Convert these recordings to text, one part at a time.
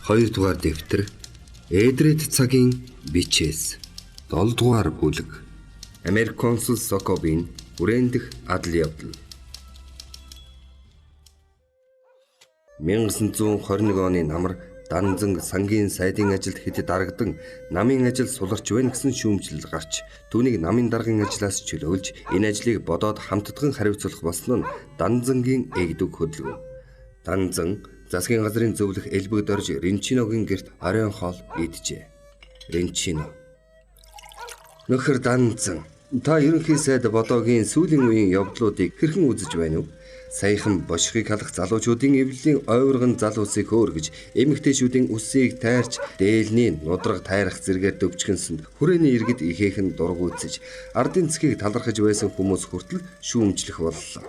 2 дугаар дэвтэр Эдред цагийн бичээс 7 дугаар бүлэг. Америк консул Сокобин хүрээн дэх адал явдал. 1921 оны намар Данзан сангийн сайдын ажилд хэд дарагдан намын ажил суларч байна гэсэн шүүмжлэл гарч түүнийг намын даргын ажлаас чөлөөлж энэ ажлыг бодоод хамтдаган хариуцлах болсон нь Данзангийн эгдүг хөдөлгөөн. Данзан засгийн газрын зөвлөх элбэгд орж Ренчиногийн гэрт оройн хоол иджээ. Ренчино. Нөхөр Данзан, та ерөнхий сайд Бодогийн сүүлийн үеийн явдлуудыг хэрхэн үзэж байна вэ? Саяхан бошигыг халах залуучуудын эвлэлийн ойврогон залуусыг хөөргөж, эмэгтэйчүүдийн үсийг тайрч, дээлний нудраг тайрах зэрэгээр дөвчгөнсөнд хүрээний иргэд ихээхэн дургуутсаж, ардын цэгийг талархаж байсан хүмүүс хүртэл шүүмжлэх боллоо.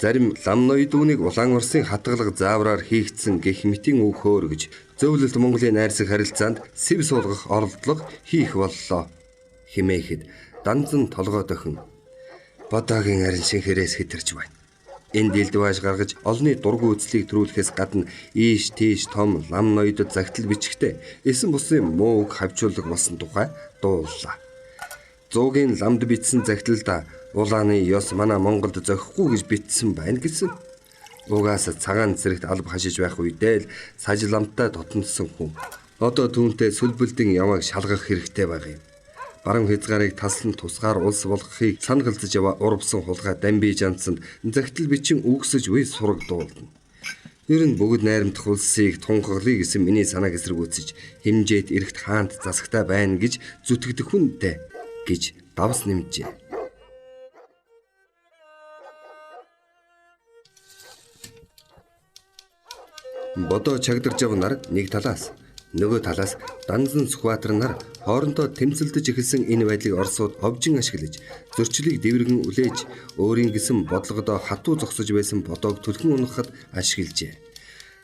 Зарим лам ноёдүүнийг улаан Орсын хатгалга заавраар хийгдсэн гэх мэтийн үг хөөргөж, зөвлөлт Монголын найрсаг харилцаанд сэв суулгах оролдлого хийх боллоо. Химээхэд Данзан толгой дохин Бодогийн арин шинхээрээс хэтэрч байна. Энэ дэлдвааш гаргаж олонний дургүй үзлийг төрүүлэхээс гадна ийш тийш том лам ноёдод загтал бичгтээ эсэн бусын муу үг хавчуулах болсон тухай дууллаа. Зуугийн ламд бичсэн загталда улааны ёс манай Монголд зохихгүй гэж бичсэн байна гэсэн. Угаас цагаан зэрэгт алба хашиж байх үедээ л саж ламтай дотнодсон хүн. Одоо түүнтэй сүлбэлдэн явааг шалгах хэрэгтэй байх юм. Баруун хязгаарыг таслан тусгаар улс болгохыг санагалзаж яваа урвсан хулгай дамби жансанд загтал бичин үгсэж үе сураг дуулна. Ер нь бүгд найрамдах улсыг тунхаглая гэсэн миний санааг эсэргүүцэж хэмжээт эрэхт хаант засагтай байна гэж зүтгэдэг хүнтэй гэж давс нэмжээ. Бодоо чагдарж явнаар нэг талаас нөгөө талаас Данзан Сүхбаатар нар хоорондоо тэмцэлдэж эхэлсэн энэ байдлыг Оросууд овжин ашиглаж зөрчлийг дэвргэн үлээж өөрийн гэсэн бодлогодоо хатуу зогсож байсан Бодоог түлхэн унахад ашиглажээ.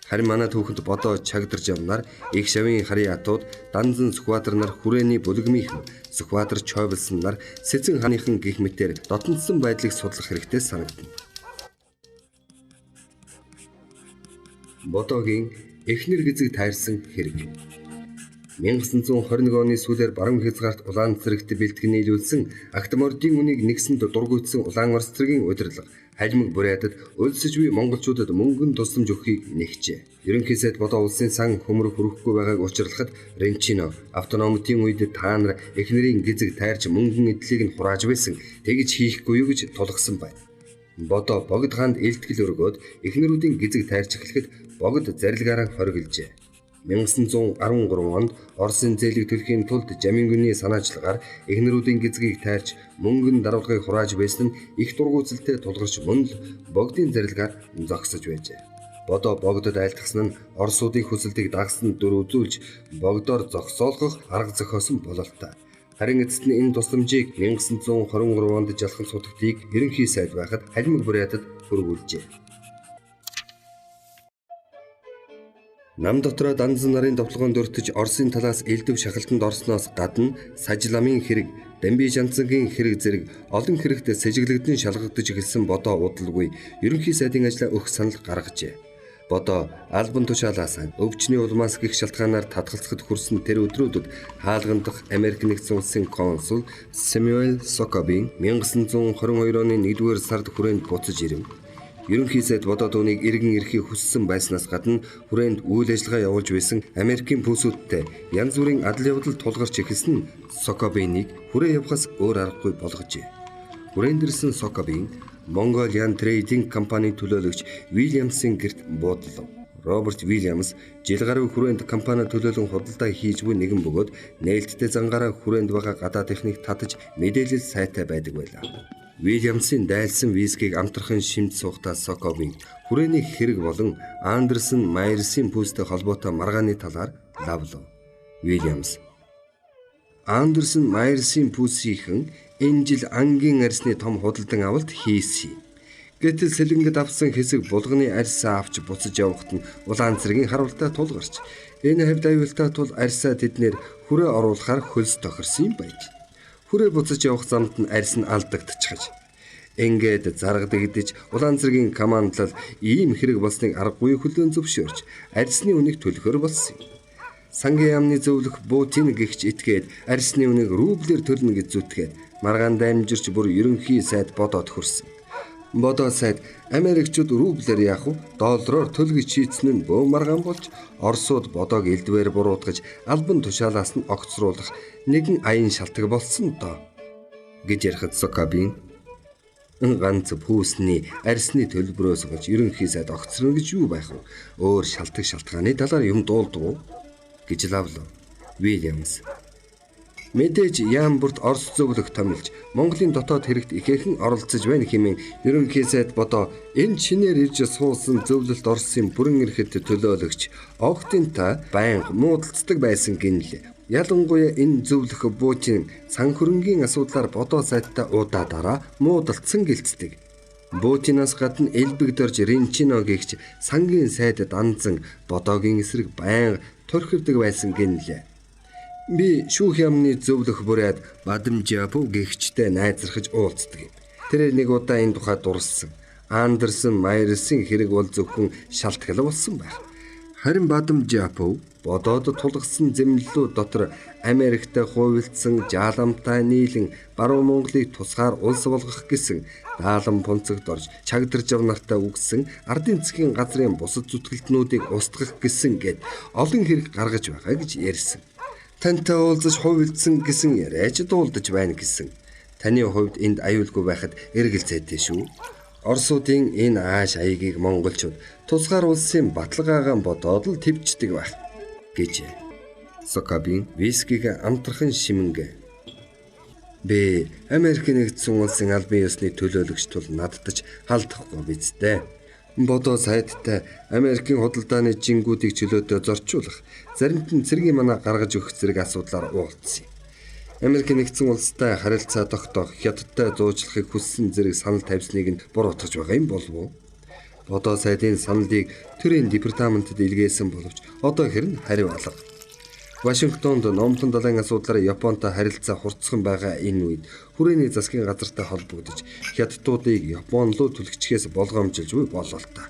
Харин манай түүхэнд Бодоо чагдарж явнаар их шавын харын атууд Данзан Сүхбаатар нар хүрээний бүлгмийнхэн Сүхбаатар чойблсон нар Сэцэн хааныхан гих мэтээр дотнодсон байдлыг судлах хэрэгтэй санагдана. Бодоогийн эхнэр гэзэг тайрсан хэрэг. 1921 оны сүүлээр баруун хязгаарт улаан цэрэгт бэлтгэн нийлүүлсэн Агтмордын үнийг нэгсэнд дургуйтсан улаан Орос цэргийн удирдлага халимаг бурятад өлсөж буй монголчуудад мөнгөн тусламж өгөхийг нэгжээ. Ерөнхий сайд Бодоо улсын сан хөмрөг хүрэхгүй байгааг учирлахад Ренчино автономитын үед та нар эхнэрийн гэзэг тайрч мөнгөн эдлийг нь хурааж байсан. Тэгж хийхгүй юу гэж тулгасан байна. Бодоо Богд хаанд илтгэл өргөөд эхнэрүүдийн гэзэг тайрч эхлэхэд Богд зарилгаараа хоригложээ. 1913 онд Оросын зээлийг төлөхийн тулд Жамингүний санаачлагаар эхнэрүүдийн гэзгийг тайрч мөнгөн даруулгыг хурааж байсан нь их дургууталтай тулгарч мөн л Богдын зарилгаар зогсож байжээ. Бодоо Богдод айлтгасан нь Оросуудын хүсэлтийг дагсан дүр үзүүлж Богдоор зогсоолгох арга зохиосон бололтой. Харин эцэст нь энэ тусламжийг 1923 онд жалхан сутагтыг ерөнхий сайд байхад халимаг бурятад хүргүүлжээ. Нам дотроо Данзан нарын довтлогоонд өртөж Оросын талаас элдв шахалтанд орсноос гадна Сажламын хэрэг, Дамби Жанцангийн хэрэг зэрэг олон хэрэгт сэжиглэгдэн шалгагдаж эхэлсэн Бодоо удалгүй ерөнхий сайдын ажлаа өгөх санал гаргажээ. Бодоо албан тушаалаас өвчний улмаас гих шалтгаанаар татгалзахад хүрсэн тэр өдрүүдэд хаалгандах Америк нэгдсэн улсын консул Сэмюэл Сокобин 1922 оны 1-р сард хүрээнд буцаж ирэв. Ерөнхий сайд Бодоо түүнийг эргэн ирэхийг хүссэн байснаас гадна хүрээнд үйл ажиллагаа явуулж байсан Америкийн пүүсүүдтэй янз бүрийн адал явдал тулгарч эхэлсэн нь Сокобиныг хүрээ явахаас өөр аргагүй болгожээ. Хүрээнд ирсэн Сокобин Mongolian Trading компани төлөөлөгч Уильямсын гэрт буудлав. Роберт Уильямс жил гаруй хүрээнд компани төлөөлөн худалдаа хийж буй нэгэн бөгөөд нээлттэй зангаараа хүрээнд байгаа гадаадынхныг татаж мэдээлэл сайтай байдаг байлаа. Уильямсын дайлсан вискиг амтрахын шимт суухдаа Сокобин хүрээний хэрэг болон Андерсон Майерсын пүүстэй холбоотой маргааны талаар лавлав. Уильямс Андерсон Майерсын пүүсийнхэн энэ жил ангийн арьсны том худалдан авалт хийсэн. Гэтэл сэлэнгэд авсан хэсэг булганы арьсаа авч буцаж явахад нь улаан цэргийн харуултаа тулгарч энэ хавьд аюултай тул арьсаа тэднэр хүрээ оруулахаар хөлс тохирсон юм байж. Хүрээ буцаж явах замд нь арьс нь алдагдчихаж. Ингээд заргадагдж улаан цэргийн командлал ийм хэрэг болсныг аргагүй хүлээн зөвшөөрч арьсны үнийг төлөхөр болсон юм. Сангийн яамны зөвлөх Бутин гихч итгээд арьсны үнийг рублээр төлнө гэж зүтгээд маргаан дамжирч бүр ерөнхий сайд Бодоод хөрсөн. Бодоо сайд Америкчууд рублээр яах вэ? Доллараар төл гэж шийдсэн нь бөө маргаан болж Оросууд Бодоог элдвээр буруутгаж албан тушаалаас нь огцруулах нэгэн аян шалтгаан болсон доо гэж ярихад Сокабин ганц пүүсний арьсны төлбөрөөс болж ерөнхий сайд огцорно гэж юу байх вэ? Өөр шалтгаан шалтгааны талаар юм дуулдаг уу гэж лавлав. Уильямс мэдээж яам бүрт Орос зөвлөх томилж Монголын дотоод хэрэгт ихээхэн оролцож байна хэмээн ерөнхий сайд Бодоо энэ шинээр ирж суусан зөвлөлт Оросын бүрэн эрхэд төлөөлөгч Огтинтай байнга муудалцдаг байсан гинлээ. Ялангуяа энэ зөвлөх Буучин сан хөрөнгийн асуудлаар Бодоо сайдтай удаа дараа муудалцсан гэлцдэг. Бутинаас гадна элбэг дорж Ринчино гихч сангийн сайд данзан Бодоогийн эсрэг байнга торхивдаг байсан гинлээ. Би шүүх яамны зөвлөх бүрээд Бадамжапов гихчтэй найзархаж уулздаг юм. Тэр нэг удаа энэ тухай дурссан. Андерсон Майерсын хэрэг бол зөвхөн шалтгаал болсон байх. Харин Бадамжапов Бодоод тулгсан зэмлэлүүд дотор Америкт хувилдсан жааламтай нийлэн баруун Монголыг тусгаар улс болгох гэсэн даалан пунцагт орж чагдарч нартай үгсэн ардын засгийн газрын бусад зүтгэлтнүүдийг устгах гэсэн гэд олон хэрэг гаргаж байгаа гэж ярьсан. Тантай уулзаж хувилдсан гэсэн яриач дуулдаж байна гэсэн. Таны хувьд энд аюулгүй байхад эргэлзээтэй шүү. Оросуудын энэ ааш аягийг монголчууд тусгаар улсын баталгаагаан бодоод л твчдэг байх гэж. Сокабин вискиг амтрахын шимэнгэ. Би Америк нэгдсэн улсын албан ёсны төлөөлөгч тул наддаж халдахгүй биз дээ. Бодоо сайдтай Америкийн худалдааны жингүүдийг чөлөөдөө зорчуулах, заримт нь цэргийн манаа гаргаж өгөх зэрэг асуудлаар уулзсан юм. Америк нэгдсэн улстай харилцаа тогтоох, Хятадтай зуучлахыг хүссэн зэрэг санал тавьсныг нь буруутгаж байгаа юм болов уу? Бодоо сайдын саналыг төрийн департаментэд илгээсэн боловч одоо хэрн хариу алга. Вашингтонд номлон далайн асуудлаар Японтой харилцаа хурцсан байгаа энэ үед хүрээний засгийн газартай холбогдож Хятадуудыг Япон руу түлхчихээс болгоомжилж буй бололтой.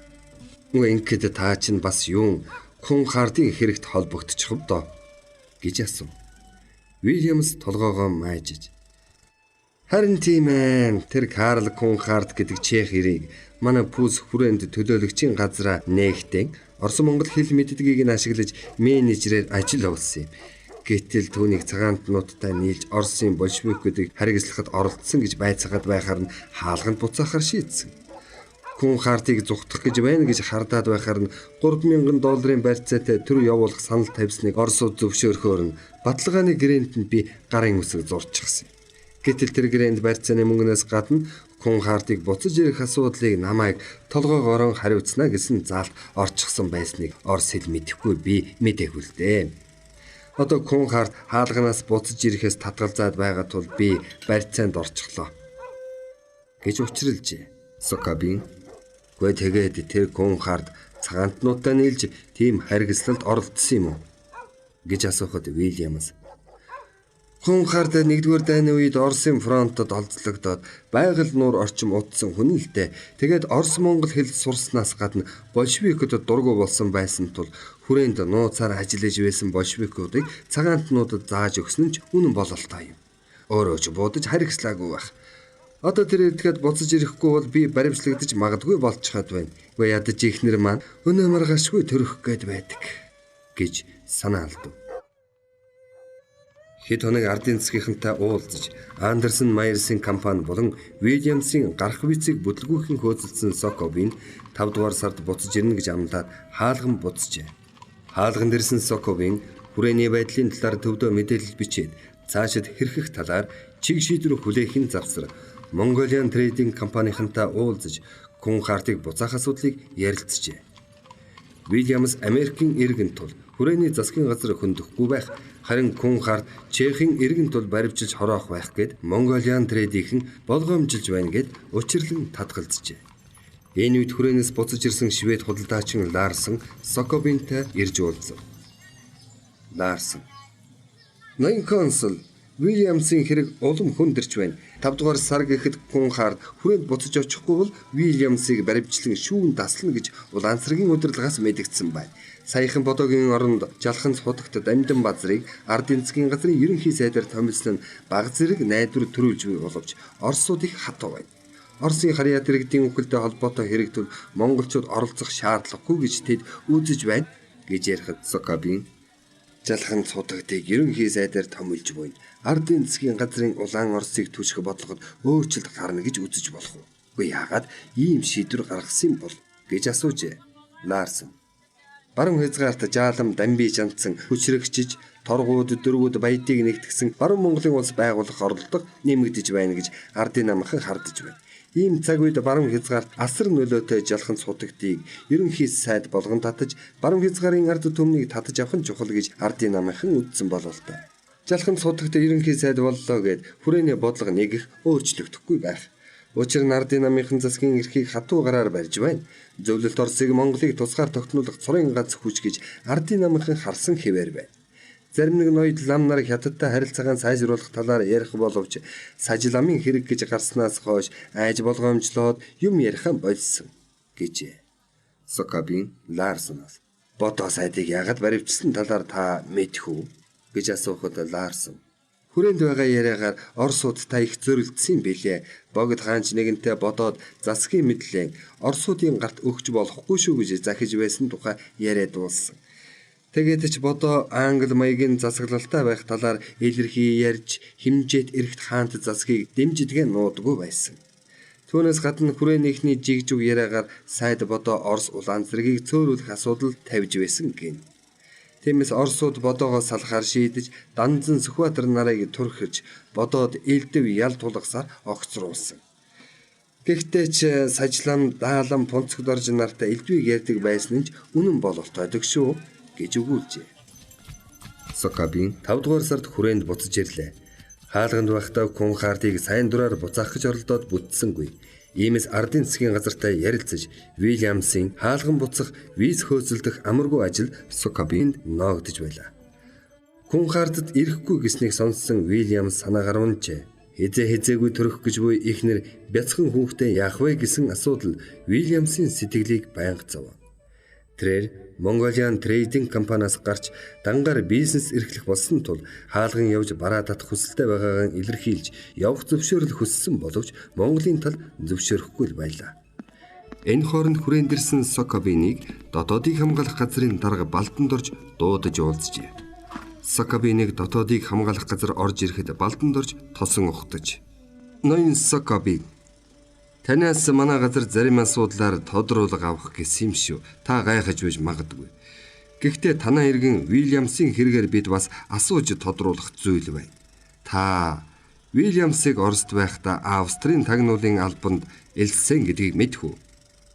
Үгүй ингээд та чинь бас юун Кунхардын хэрэгт холбогдчих в доо гэж асуув. Уильямс толгоогоо майжиж. Харин тийм ээ. Тэр Карл Кунхард гэдэг чех эрийг манай пүүс хүрээнд төлөөлөгчийн газраа нээхтэн Орос Монгол хэл мэддгийг нь ашиглаж менежерээр ажил явуулсан юм. Гэтэл түүнийг цагаантнуудтай нийлж Оросын большевикүүдийг харгислахад оролцсон гэж байцаагаад байхаар нь хаалганд буцаахаар шийдсэн. Кунхартыг зугтах гэж байна гэж хардаад байхаар нь 3000 долларын барьцаатай төр явуулах санал тавьсныг Оросууд зөвшөөрөхөөр нь баталгааны грэнтэнд би гарын үсэг зурчихсан. Гэтэл тэр грэнд барьцааны мөнгнөөс гадна Кунхартыг буцаж ирэх асуудлыг намайг толгоогоорон хариуцна гэсэн заалт орчихсон байсныг Орос хэл мэдэхгүй би мдээгүй л дээ. Одоо Кунхарт хаалганаас буцаж ирэхээс татгалзаад байгаа тул би барьцаанд орчихлоо гэж учралжээ. Сокабин Гүй тэгээд тэр Кунхарт цагаантнуудтай нийлж тийм харгислалд оролцсон юм уу гэж асуухад Уильямс Кунхард 1-р дайны үед Оросын фронтод олзлогдоод байгаль нуур орчим удсан хүн л дээ. Тэгээд Орос Монгол хэл сурснаас гадна большевикүүдэд дургүй болсон байсан тул хүрээнд нууцаар ажиллаж байсан большевикүүдийг цагаантнуудад зааж өгсөн нь ч үнэн бололтой юм. Өөрөө ч буудаж харигслаагүй байх. Одоо тэр ирэхэд буцаж ирэхгүй бол би баримтлагдаж магадгүй болчиход байна. Үгүй ядаж ихнэр маань өнөө маргаашгүй төрөх гээд байдаг гэж санаа алдав. Хэд хоног ардын засгийнхантай уулзаж Андерсон Майерсын компани болон Уильямсын гарах визийг бүдэлгүйхэн хөөцөлдсөн Соковын 5 дугаар сард буцаж ирнэ гэж амлаад хаалган буцжээ. Хаалган дэрсэн Соковын хүрээний байдлын талаар төвдөө мэдээлэл бичээд цаашид хэрхэх талаар чиг шийдвэр хүлээхин завсар Mongolian Trading компанийнхантай уулзаж Кунхартыг буцаах асуудлыг ярилцжээ. Уильямс Америкийн иргэн тул хүрээний засгийн газар хөндөхгүй байх, харин Кунхарт Чехийн иргэн тул баривчилж хороох байх гэд Mongolian Trade-ийнхэн болгоомжилж байна гэд учирлан татгалзжээ. Энэ үед хүрээнээс буцаж ирсэн швед худалдаачин Ларсон Сокобинтай ирж уулзав. Ларсон: "Ноён консул, Уильямсын хэрэг улам хөндөрч байна. 5 дугаар сар гэхэд Кунхард хүрээнд буцаж очихгүй бол Уильямсыг баривчлан шүүн таслана гэж улаан цэргийн удирдлагаас мэдэгдсэн байна. Саяхан Бодогийн оронд Жалхан хутагт Дамдин базрыг ардын засгийн газрын ерөнхий сайдаар томилсон нь баг зэрэг найдвар төрүүлж буй боловч Оросууд их хатуу байна. Оросын харьяат иргэдийн үхэлтэй холбоотой хэрэг төр монголчууд оролцох шаардлагагүй гэж тэд үзэж байна гэж ярихад Сокабин Жалхан цудагдыг ерөнхий сайдаар томилж буйна. Ардын засгийн газрын улаан Оросыг түших бодлогод өөрчлөлт гарна гэж үзэж болох уу? Үгүй яагаад ийм шийдвэр гаргасан бол гэж асуужээ. Ларсон. Баруун хязгаарт жаалам дамби чандсан хүчрэгчиж торгууд дөрвүүд баядыг нэгтгсэн баруун Монголын улс байгуулах оролдлого нэмэгдэж байна гэж ардын намхан хардаж байна. Ийм цаг үед баруун хязгаарт асар нөлөөтэй жалхан сутагдыг ерөнхий сайд болгон татаж баруун хязгаарын ард түмнийг татаж авах нь чухал гэж ардын намынхан үзсэн бололтой. Жалхан сутагт ерөнхий сайд боллоо гэд хүрээний бодлого нэг их өөрчлөгдөхгүй байх. Учир нь ардын намынхан засгийн эрхийг хатуу гараар барьж байна. Зөвлөлт Оросыг Монголыг тусгаар тогтнуулах цорын ганц хүч гэж ардын намынхан харсан хэвээр байна. Зарим нэг ноёд лам нар хятадтай харилцаагаа сайжруулах талаар ярих боловч сажил амын хэрэг гэж гарснаас хойш айж болгоомжлоод юм ярихан болсон гэжээ. Сокабин Ларсонаас Бодо сайдыг яагаад баривчсан талаар та мэдэх үү гэж асуухад Ларсон хүрээнд байгаа яриагаар Оросууд та их зөрөлдсөн билээ. Богд хаанч нэгэнтээ бодоод засгийн мэдлэн Оросуудын гарт өгч болохгүй шүү гэж захиж байсан тухай яриа дууссан. Тэгээд ч Бодо англи маягийн засаглалтай байх талаар илэрхий ярьж хэмжээт эрэгт хаант засгийг дэмжидгээ нуудаггүй байсан. Түүнээс гадна хүрээнийхний жигжүг яриагаар сайд Бодо Орос улаан зэргийг цөөрүүлэх асуудал тавьж байсан гин. Тиймээс Оросууд Бодоогоо салахаар шийдэж Данзан Сүхбаатар нарыг түрхэж Бодоод элдв ял тулгасаар огцруулсан. Гэхдээ ч сажлан даалан пунцгдорж нартай элдвийг ярьдаг байсан нь ч үнэн бололтойдог шүү гэж өгүүлжээ. Сокабин 5 дугаар сард хүрээнд буцаж ирлээ. Хаалганд байхдаа Кунхардыг сайн дураар буцаах гэж оролдоод бүтсэнгүй. Иймээс ардын засгийн газартай ярилцаж Уильямсын хаалган буцах виз хөөцөлдөх амаргүй ажил Сокабинд ноогдож байлаа. Кунхардд ирэхгүй гэснийг сонссон Уильямс санаа гарванжээ. Хизээ хизээгүй төрөх гэж буй эхнэр бяцхан хүүхдээ яах вэ гэсэн асуудал Уильямсын сэтгэлийг байнга зовоо. Тэрээр Mongolian Trading компаниас гарч дангаар бизнес эрхлэх болсон тул хаалган явж бараа татах хүсэлтэй байгаагаа илэрхийлж явах зөвшөөрөл хүссэн боловч Монголын тал зөвшөөрөхгүй л байлаа. Энэ хооронд хүрээнд ирсэн Сокабиныг дотоодыг хамгаалах газрын дарга Балдан дорж дуудаж уулзжээ. Сокабиныг дотоодыг хамгаалах газар орж ирэхэд Балдан дорж тосон ухтаж "Ноён Сокабин, танаас манай газар зарим асуудлаар тодруулга авах гэсэн юм шүү. Та гайхаж байж магадгүй. Гэхдээ танаа иргэн Уильямсын хэрэгээр бид бас асууж тодруулах зүйл байна. Та Уильямсыг Орост байхдаа Австрийн тагнуулын албанд элссэн гэдгийг мэдэх үү?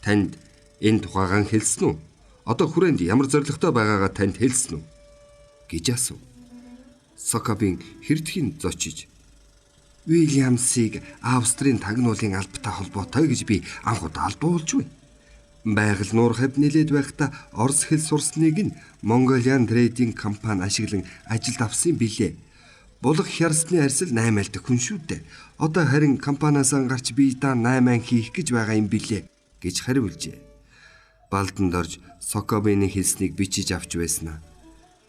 Танд энэ тухайгаан хэлсэн үү? Одоо хүрээнд ямар зорилготой байгаагаа танд хэлсэн үү?" гэж асуув. Сокабин хэрдхийн зочиж Уильямсыг Австрийн тагнуулын албатай холбоотой гэж би анх удаа алдуулж байна. Байгаль нуур хавьд нэлээд байхдаа Орос хэл сурсныг нь Mongolian Trading компани ашиглан ажилд авсан билээ. Булаг хярсны арсал 8 айлт хүн шүү дээ. Одоо харин компаниасаа гарч би даа 8 хийх гэж байгаа юм билээ гэж хариулжээ. Балдан дорж Сокобины хэлснийг бичиж авч байсан.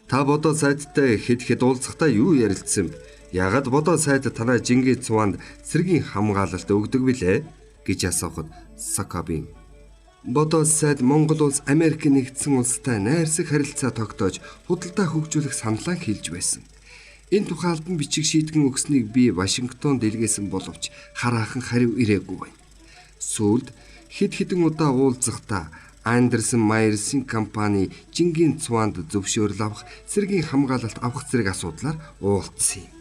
Та Бодо сайдтай хэд хэд уулзахдаа юу ярилцсан бэ? Яагаад Бодо сайд танай жингээ цуваанд цэргийн хамгаалалт өгдөг билээ гэж асуухад Сокобин Бодо сайд Монгол улс Америк нэгдсэн улстай найрсаг харилцаа тогтоож худалдаа хөгжүүлэх саналаа хэлж байсан. Энэ тухай албан бичиг шийтгэн өгснийг би Вашингтонд дэлгээсэн боловч хараахан хариу ирээгүй байна. Сүүлд хэд хэдэн удаа уулзахдаа Андерсон Майерсын компани жингийн цуваанд зөвшөөрөл авах, цэргийн хамгаалалт авах зэрэг асуудлаар уулзсан юм.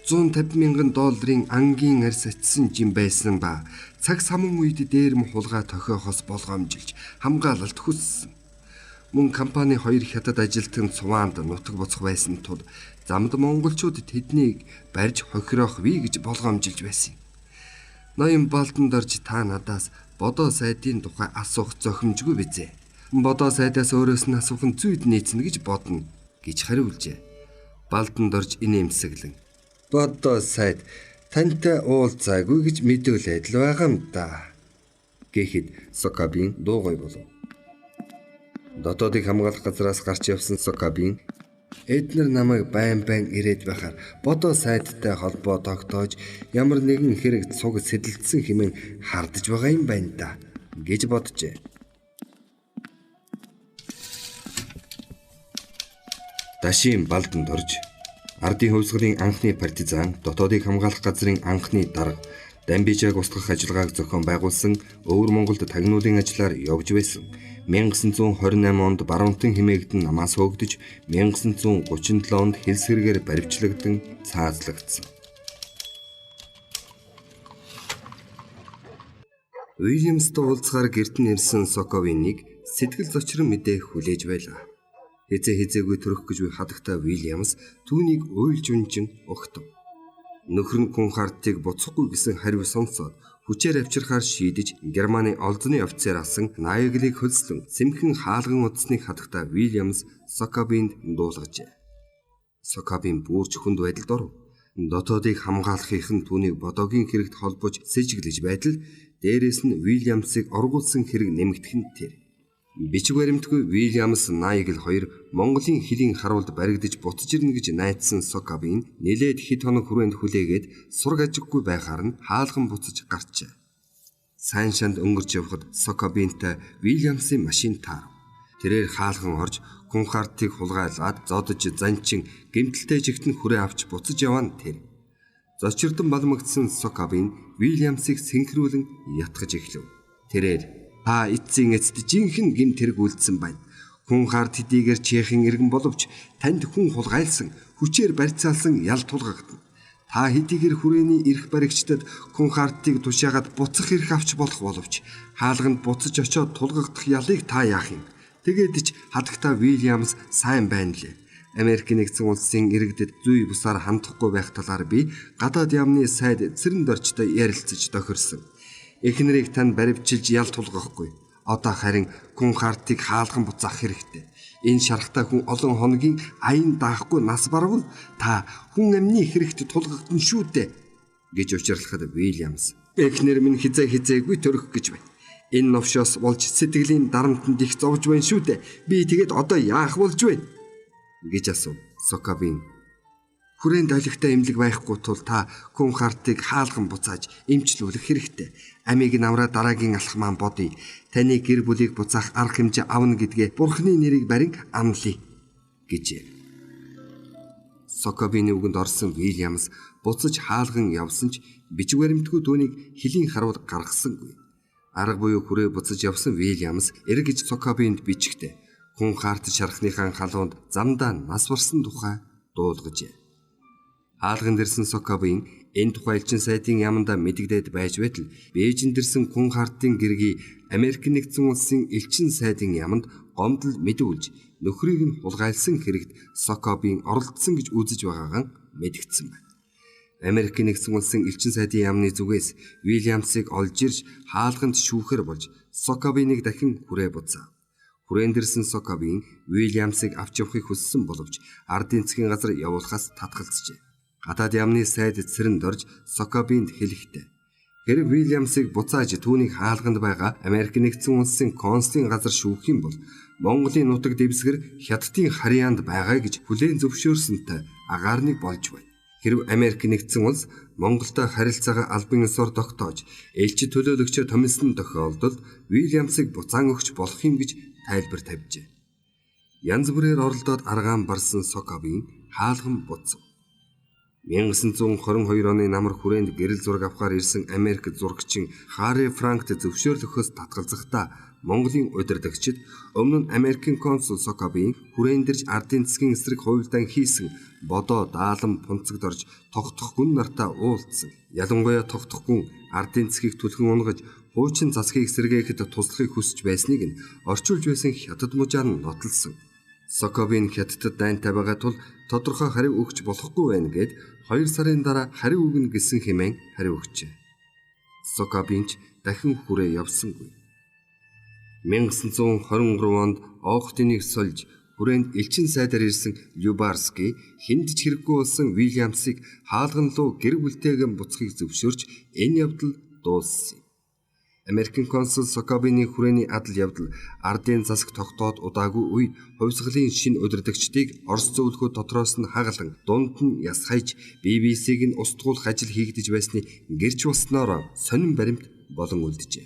150 мянган долларын ангийн арьс атсан жин байсан ба цаг саман үед дээрэм хулгай тохиохоос болгоомжилж хамгаалалт хүссэн. Мөн компани хоёр хятад ажилтан цуваанд нутаг буцах байсан тул замд монголчууд тэднийг барьж хохироох вэ гэж болгоомжилж байсан юм. Ноён Балдан дорж та надаас Бодо сайдын тухай асуух зохимжгүй бизээ. Бодо сайдаас өөрөөс нь асуух нь зүйд нийцнэ гэж бодно гэж хариулжээ. Балдан дорж инээмсэглэн. Бодоо сайд тантай уулзаагүй гэж мэдүүлээд л байгаа юм да. Гэхэд Сокабин дуугай болов. Дотоодыг хамгаалах газраас гарч явсан Сокабин эднэр намайг байн байн ирээд байхаар бодоо сайдтай холбоо тогтоож ямар нэгэн хэрэг цуг сэтэлдсэн хэмээн хардаж байгаа юм байна да гэж боджээ. Дашийн балданд орж ардын хувьсгалын анхны партизан дотоодыг хамгаалах газрын анхны дарга Дамбижааг устгах ажиллагааг зохион байгуулсан Өвөр Монголд тагнуулын ажиллаар явж байсан. 1928 онд Баруунтан хэмээгдэн намаас хөөгдөж 1937 онд хэлсэргээр баривчлагдан цаазлагдсан. Уильямстай уулзахаар гэрт нь ирсэн Соковиныг сэтгэл зочрон мэдээ хүлээж байлаа. Хизээ хизээгүй төрөх гэж буй хадагтай Уильямс түүнийг уйлж унжин өгтөв. Нөхөр нь Кунхартыг буцахгүй гэсэн хариу сонсоод хүчээр авчирхаар шийдэж Германы олзны офицер асан Найглыг хөлслөн сэмхэн хаалган утасныг хадагтай Уильямс Сокабинд дуулгажээ. Сокабин бүрч хүнд байдалд оров. Дотоодыг хамгаалахынх нь түүнийг бодоогийн хэрэгт холбож сэжиглэж байтал дээрээс нь Уильямсыг оргуулсан хэрэг нэмэгдэх нь тэр. Бичиг баримтгүй Уильямс Найгл хоёр Монголын хөлийн харуулд баригдаж буцаж ирнэ гэж найдсан Сокабин нэлээд хэд хоног хүрээнд хүлээгээд сураг ажиггүй байхаар нь хаалган буцаж гарчээ. Сайн шанд өнгөрч явхад Сокабинтай Уильямсын машин таарав. Тэрээр хаалган орж Кунхартыг хулгайлаад зодож занчин гэмтэлтэй жигтэн хүрээ авч буцаж яваа нь тэр. Зочирдон балмагдсан Сокабин Уильямсыг сэнхрүүлэн ятгаж эхлэв. Тэрээр та эцсийн эцэст жинхэнэ гэмт хэрэг үлдсэн байна. Хүн хар тэдийгээр Чехийн иргэн боловч танд хүн хулгайлсан, хүчээр барьцаалсан ял тулгагдана. Та хэдийгээр хүрээний эрх баригчдад хүн хартыг тушаагаад буцах эрх авч болох боловч хаалганд буцаж очиод тулгагдах ялыг та яах юм? Тэгээд ч хадагта Уильямс сайн байна лээ. Америк нэгдсэн улсын иргэдэд зүй бусаар хандахгүй байх талаар би гадаад яамны сайд Цэрэн дорчтой ярилцаж тохирсон. Эхнэрийг тань баривчилж ял тулгахгүй. Одоо харин Кунхартыг хаалган буцаах хэрэгтэй. Энэ шарахтай хүн олон хоногийн аян даахгүй нас барвал та хүн амны хэрэгт тулгагдана шүү дээ гэж учирлахад Уильямс эхнэр минь хизээ хизээгүй төрөх гэж байна. Энэ новшоос болж сэтгэлийн дарамтанд их зовж байна шүү дээ. Би тэгээд одоо яах болж вэ гэж асуув. Сокабин хүрээнд олигтой эмнэлэг байхгүй тул та Кунхартыг хаалган буцааж эмчлүүлэх хэрэгтэй. Амийг намраа дараагийн алхмаа бодъё. Таны гэр бүлийг буцаах арга хэмжээ авна гэдгээ Бурхны нэрийг барин амлая гэжээ. Сокобины үгэнд орсон Уильямс буцаж хаалган явсан ч бичиг баримтгүй түүнийг хөлийн харуул гаргасангүй. Арга буюу хүрээ буцаж явсан Уильямс эргэж Сокобинд бичгтээ Кунхарт шархныхаа халуунд замдаа нас барсан тухай дуулгажээ. Хаалган дэрсэн Сокобин энэ тухай элчин сайдын яамдаа мэдэгдээд байж байтал Бээжинд ирсэн Кунхартын гэргий Америк нэгдсэн улсын элчин сайдын яамд гомдол мэдүүлж нөхрийг нь хулгайлсан хэрэгт Сокобин оролцсон гэж үзэж байгаагаа мэдгдсэн байна. Америк нэгдсэн улсын элчин сайдын яамны зүгээс Уильямсыг олж ирж хаалганд шүүхээр болж Сокобиныг дахин хүрээ буцаав. Хүрээнд ирсэн Сокобин Уильямсыг авч явахыг хүссэн боловч ардын засгийн газар явуулахаас татгалзжээ. Гадаад яамны сайд Цэрэнд орж Сокобинд хэлэхдээ хэрэг Уильямсыг буцааж түүнийг хаалганд байгаа Америк нэгдсэн улсын консулын газар шүүх юм бол Монголын нутаг дэвсгэр Хятадын харьяанд байгаа гэж хүлээн зөвшөөрсөнтэй агаарныг болж байна. Хэрв Америк нэгдсэн улс Монголтой харилцаагаа албан ёсоор тогтоож элч төлөөлөгчөө томилсон тохиолдолд Уильямсыг буцаан өгч болох юм гэж тайлбар тавьжээ. Янз бүрээр оролдоод аргаан барсан Сокобин хаалган буцав. 1922 оны намар хүрээнд гэрэл зураг авахар ирсэн Америк зурагчин Харри Франкт зөвшөөрөл өгөхөөс татгалзахдаа Монголын удирдагчид өмнө нь Америкийн консул Сокобин хүрээнд ирж ардын засгийн эсрэг хувилдаан хийсэн Бодоо даалан пунцагт орж тогтох гүн нартаа уулзсан. Ялангуяа тогтох гүн ардын засгийг түлхэн унгаж хуучин засгийг сэргээхэд туслахыг хүсэж байсныг нь орчуулж байсан хятад мужаар нь нотолсон. Сокобин хятадд дайнтай байгаа тул тодорхой хариу өгч болохгүй байна гэд 2 сарын дараа хариу өгнө гэсэн хэмээн хариу өгчээ. Сокобин ч дахин хүрээ явсангүй. 1923 онд Оохтыныг сольж Хүрээнд элчин сайдаар ирсэн Любарский хүнд ч хэрэггүй болсон Уильямсыг хаалган руу гэр бүлтэйгээ буцахыг зөвшөөрч энэ явдал дууссан юм. Америкийн консул Сокобины хүрээний адал явдал ардын засаг тогтоод удаагүй үе хувьсгалын шинэ удирдагчдыг Орос зөвлөхөө дотроос нь хагалан дунд нь ясхайж BBC-г нь устгуулах ажил хийгдэж байсны гэрч болсноор сонин баримт болон үлджээ.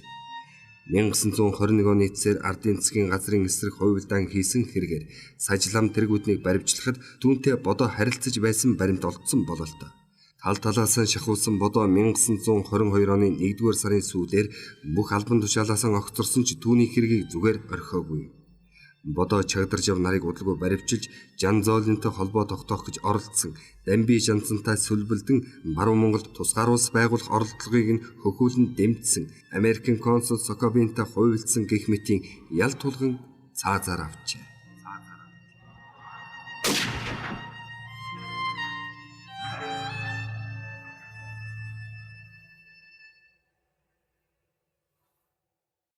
1921 оны эцсээр ардын засгийн газрын эсрэг хувилдаан хийсэн хэрэгээр сажлам тэргүүднийг баривчлахад түүнтэй Бодоо харилцаж байсан баримт олдсон бололтой. Тал талаас нь шахуулсан Бодоо 1922 оны 1-р сарын сүүлээр бүх албан тушаалаас огцорсон ч түүний хэргийг зүгээр орхиогүй. Бодоо Чагдаржав нарыг удалгүй баривчилж Жанзоолинтой холбоо тогтоох гэж оролдсон Дамби Жанцантай сүлбэлдэн Баруун Монголд тусгаар улс байгуулах оролдлогыг нь хөхүүлэн дэмжсэн Америкийн консул Сокобинтай хувилдсан гэх мэтийн ял тулган цаазаар авчээ.